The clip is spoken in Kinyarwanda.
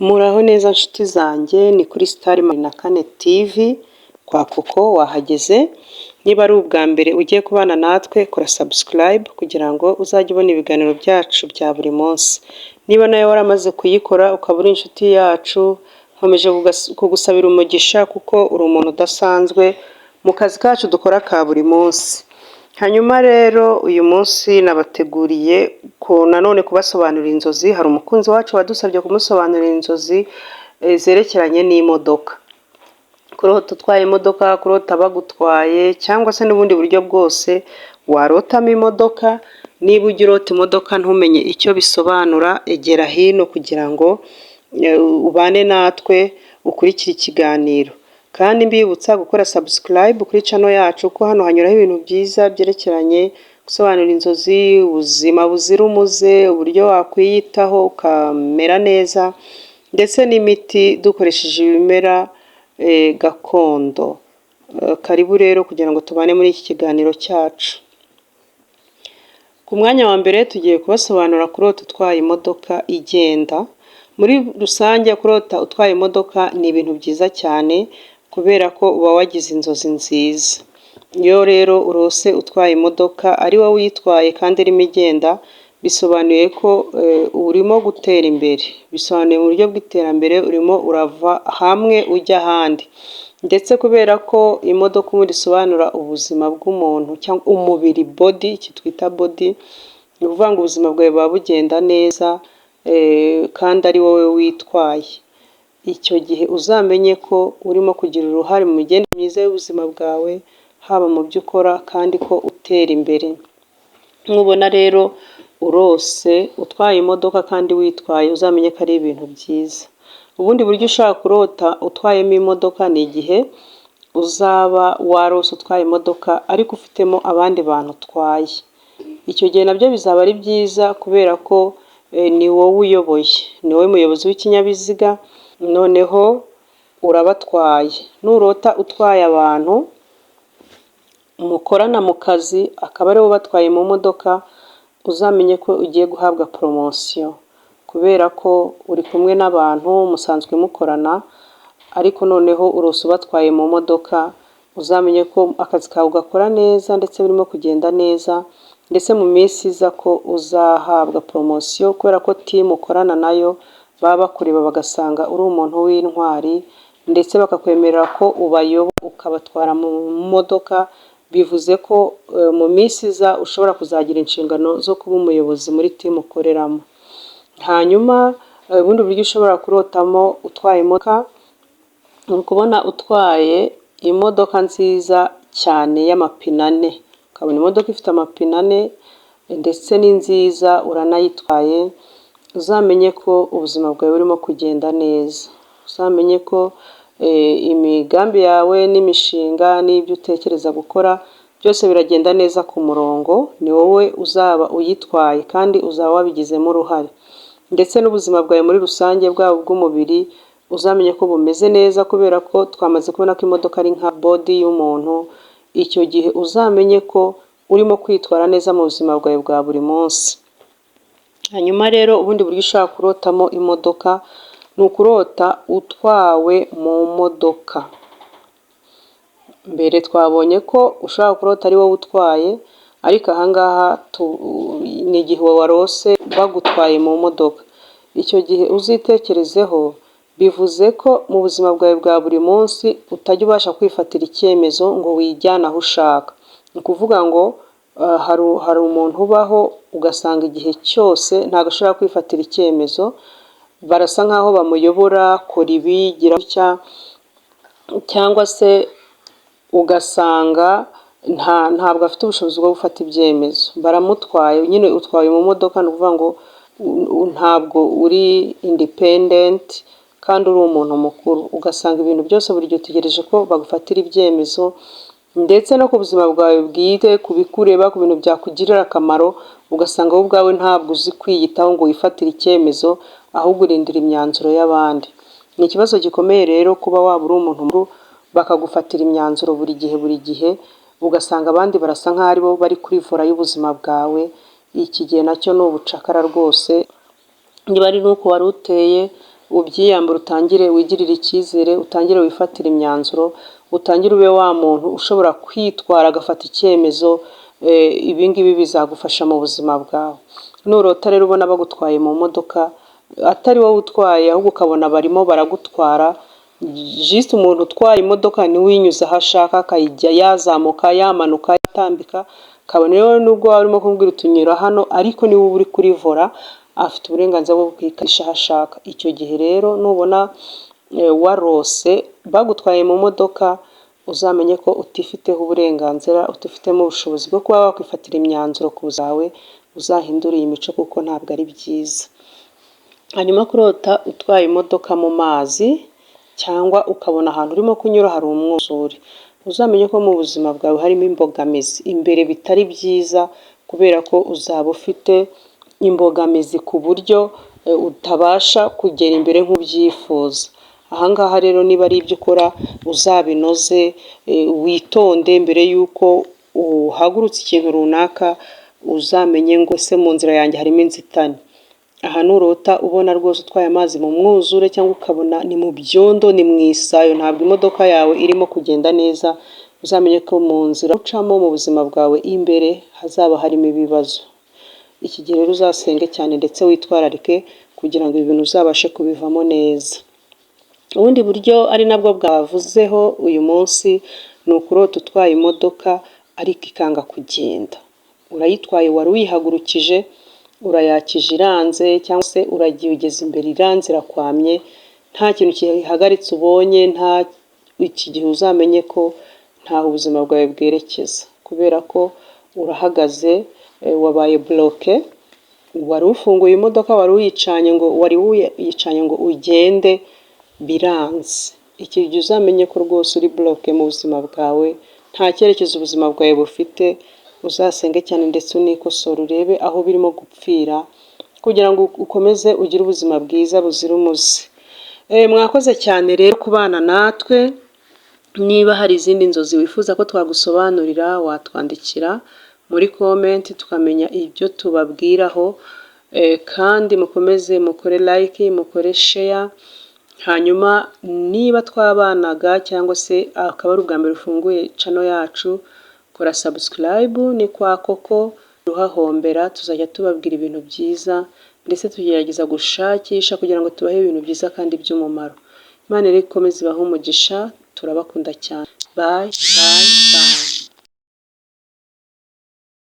Muraho neza nshuti zanjye, ni kuri Star 14 TV kwa Koko wahageze. Niba ari ubwa mbere ugiye kubana natwe, kora subscribe kugira ngo uzajye ubona ibiganiro byacu bya buri munsi. Niba nawe waramaze kuyikora ukaba uri inshuti yacu, nkomeje kugusabira umugisha kuko uri umuntu udasanzwe mu kazi kacu dukora ka buri munsi. Hanyuma rero uyu munsi nabateguriye ko nanone kubasobanurira inzozi. Hari umukunzi wacu wadusabye kumusobanurira inzozi zerekeranye n'imodoka. Kurota utwaye imodoka, kurota bagutwaye cyangwa se n'ubundi buryo bwose warotamo imodoka. Niba ujya urota imodoka ntumenye icyo bisobanura, egera hino kugira ngo ubane natwe ukurikire ikiganiro. Kandi mbibutsa gukora subscribe kuri channel yacu, kuko hano hanyuraho ibintu byiza byerekeranye gusobanura inzozi, ubuzima buzira umuze, uburyo wakwiyitaho ukamera neza, ndetse n'imiti dukoresheje ibimera gakondo. Karibu rero kugira ngo tubane muri iki kiganiro cyacu. Ku mwanya wa mbere tugiye kubasobanurira kurota utwaye imodoka igenda. Muri rusange, kurota utwaye imodoka ni ibintu byiza cyane kubera ko uba wagize inzozi nziza. Iyo rero urose utwaye imodoka, ari wowe uyitwaye kandi irimo igenda, bisobanuye ko urimo gutera imbere, bisobanuye mu buryo bw'iterambere urimo urava hamwe ujya ahandi. Ndetse kubera ko imodoka ubundi isobanura ubuzima bw'umuntu cyangwa umubiri, body, iki twita body, ni ukuvuga ngo ubuzima bwawe buba bugenda neza kandi ari wowe witwaye. Icyo gihe uzamenye ko urimo kugira uruhare mu migendekere myiza y'ubuzima bwawe, haba mu byo ukora, kandi ko utera imbere. Nubona rero urose utwaye imodoka kandi witwaye, uzamenye ko ari ibintu byiza. Ubundi buryo ushobora kurota utwayemo imodoka ni igihe uzaba warose utwaye imodoka ariko ufitemo abandi bantu utwaye. Icyo gihe nabyo bizaba ari byiza kubera ko ni wowe uyoboye, ni wowe muyobozi w'ikinyabiziga, noneho urabatwaye. Nurota utwaye abantu mukorana mu kazi, akaba ari wowe ubatwaye mu modoka, uzamenye ko ugiye guhabwa promotion kubera ko uri kumwe n'abantu musanzwe mukorana, ariko noneho urose ubatwaye mu modoka, uzamenye ko akazi kawe ugakora neza ndetse birimo kugenda neza, ndetse mu minsi iza ko uzahabwa promotion kubera ko team ukorana nayo baba bakureba bagasanga uri umuntu w'intwari, ndetse bakakwemerera ko ubayobora ukabatwara mu modoka. Bivuze ko mu minsi iza ushobora kuzagira inshingano zo kuba umuyobozi muri team ukoreramo. Hanyuma ubundi buryo ushobora kurotamo utwaye imodoka ni ukubona utwaye imodoka nziza cyane y'amapine ane, ukabona imodoka ifite amapine ane ndetse ni nziza, uranayitwaye, uzamenye ko ubuzima bwawe burimo kugenda neza, uzamenye ko imigambi yawe n'imishinga n'ibyo utekereza gukora byose biragenda neza ku murongo. Ni wowe uzaba uyitwaye kandi uzaba wabigizemo uruhare. Ndetse n'ubuzima bwawe muri rusange, bwaba ubw'umubiri, uzamenye ko bumeze neza kubera ko twamaze kubona ko imodoka ari nka body y'umuntu. Icyo gihe uzamenye ko urimo kwitwara neza mu buzima bwawe bwa buri munsi. Hanyuma rero ubundi buryo ushobora kurotamo imodoka ni ukurota utwawe mu modoka. Mbere twabonye ko ushobora kurota ari wowe utwaye, ariko ahangaha ni igihe warose bagutwaye mu modoka. Icyo gihe uzitekerezeho, bivuze ko mu buzima bwawe bwa buri munsi utajya ubasha kwifatira icyemezo ngo wijyane aho ushaka. Ni ukuvuga ngo hari umuntu ubaho ugasanga igihe cyose ntabwo ashobora kwifatira icyemezo, barasa nkaho bamuyobora: kora ibi, gira gutya, cyangwa se ugasanga ntabwo afite ubushobozi bwo gufata ibyemezo, baramutwaye nyine. Utwawe mu modoka, ni ukuvuga ngo ntabwo uri independent kandi uri umuntu mukuru, ugasanga ibintu byose buri gihe utegereje ko bagufatira ibyemezo, ndetse no ku buzima bwawe bwite, ku bikureba, ku bintu byakugirira akamaro, ugasanga wowe ubwawe ntabwo uzi kwiyitaho ngo wifatire icyemezo, ahubwo urindira imyanzuro y'abandi. Ni ikibazo gikomeye rero kuba waba uri umuntu mukuru bakagufatira imyanzuro buri gihe buri gihe, ugasanga abandi barasa nk'aho aribo bari kuri volant y'ubuzima bwawe. Iki gihe nacyo ni ubucakara rwose. Niba ari n'uko wari uteye, Ubyiyambure, utangire wigirire icyizere, utangire wifatire imyanzuro, utangire ube wa muntu ushobora kwitwara agafata icyemezo. Ibi ngibi bizagufasha mu buzima bwawe. Nurota rero ubona bagutwaye mu modoka, atari wowe utwaye, ahubwo ukabona barimo baragutwara, juste umuntu utwaye imodoka niwe uyinyuza aho ashaka, akayijya yazamuka, yamanuka, yatambika, kabone rero nubwo waba urimo kumubwira uti "Nyura hano", ariko niwe uba uri kuri volant, afite uburenganzira bwo kuyikatisha aho ashaka. Icyo gihe rero nubona warose bagutwaye mu modoka, uzamenye ko utifiteho uburenganzira, utifitemo ubushobozi bwo kuba wakwifatira imyanzuro ku zawe. Uzahindure iyi mico kuko ntabwo ari byiza. Hanyuma kurota utwaye imodoka mu mazi, cyangwa ukabona ahantu urimo kunyura hari umwuzure, uzamenye ko mu buzima bwawe harimo imbogamizi imbere bitari byiza, kubera ko uzaba ufite imbogamizi ku buryo utabasha kugera imbere nk'ubyifuza. Ahangaha rero niba ari ibyo ukora, uzabinoze, witonde mbere y'uko uhagurutse ikintu runaka, uzamenye ngo ese mu nzira yanjye harimo inzitane? Aha nurota ubona rwose utwaye amazi mu mwuzure, cyangwa ukabona ni mu byondo, ni mu isayo, ntabwo imodoka yawe irimo kugenda neza, uzamenye ko mu nzira ucamo mu buzima bwawe imbere hazaba harimo ibibazo. Iki gihe rero uzasenge cyane ndetse witwararike kugira ngo ibi bintu uzabashe kubivamo neza. Ubundi buryo ari nabwo bwavuzeho uyu munsi ni ukurota utwaye imodoka ariko ikanga kugenda. Urayitwaye, wari uyihagurukije, urayakije iranze, cyangwa se uragiye ugeze imbere iranze, irakwamye, nta kintu kihagaritse ubonye. Nta iki gihe uzamenye ko ntaho ubuzima bwawe bwerekeza, kubera ko urahagaze, wabaye bloqué. Wari ufunguye imodoka, wari uyicanye ngo ugende, biranze. Iki gihe uzamenye ko rwose uri bloqué mu buzima bwawe, nta cyerekezo ubuzima bwawe bufite. Uzasenge cyane ndetse unikosore, urebe aho birimo gupfira kugira ngo ukomeze ugire ubuzima bwiza buzira umuze. Mwakoze cyane rero kubana natwe. Niba hari izindi nzozi wifuza ko twagusobanurira, watwandikira muri comment tukamenya ibyo tubabwiraho. Kandi mukomeze mukore like, mukore share. Hanyuma niba twabanaga cyangwa se akaba ari ubwa mbere ufunguye channel yacu, kora subscribe. Ni kwa Koko ruhahombera, tuzajya tubabwira ibintu byiza, ndetse tugerageza gushakisha kugira ngo tubahe ibintu byiza kandi by'umumaro. Imana rero ikomeze ibahe umugisha, turabakunda cyane. Bye bye bye.